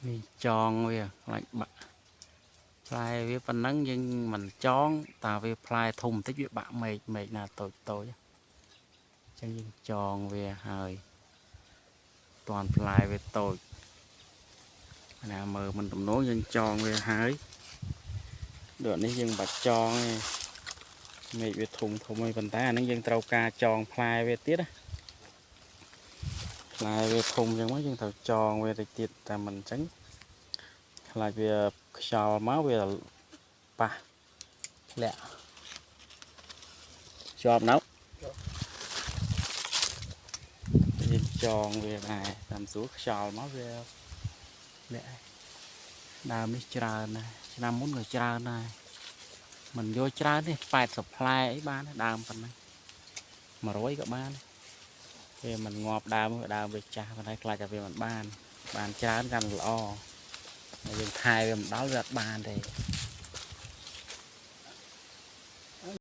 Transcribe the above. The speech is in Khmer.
នេះចងវាខ្លាចបាក់ផ្លែវាប៉ុណ្ណឹងយើងមិនចងតាវាផ្លែធំបន្តិចវាបាក់មែកមែកណាតូចតូចអញ្ចឹងយើងចងវាហើយតាន់ផ្លែវាតូចណាមើលមិនទំនងយើងចងវាហើយដូចនេះយើងបាច់ចងទេមែកវាធំធំហើយប៉ុន្តែអានេះយើងត្រូវការចងផ្លែវាទៀតណាផ្លែវាធំអញ្ចឹងមកយើងត្រូវចងវាតិចទៀតតែមិនអញ្ចឹងខ្លាចវាខ្យល់មកវាប៉ះធ្លាក់ជាប់នៅយើងចងវាដែរតាមស្រួលខ្យល់មកវាធ្លាក់ដើមនេះច្រើនណាស់ឆ្នាំមុនក៏ច្រើនដែរមិនយកច្រើនទេ80ផ្លែអីបានដើមប៉ុណ្ណឹង100ក៏បានវាមិនងាប់ដើមដើមវាចាស់ប៉ុន្តែខ្លាចតែវាមិនបាន បានច្រើនកាន់ល្អហើយយើងថែវាមិនដល់វាអត់បានទេ។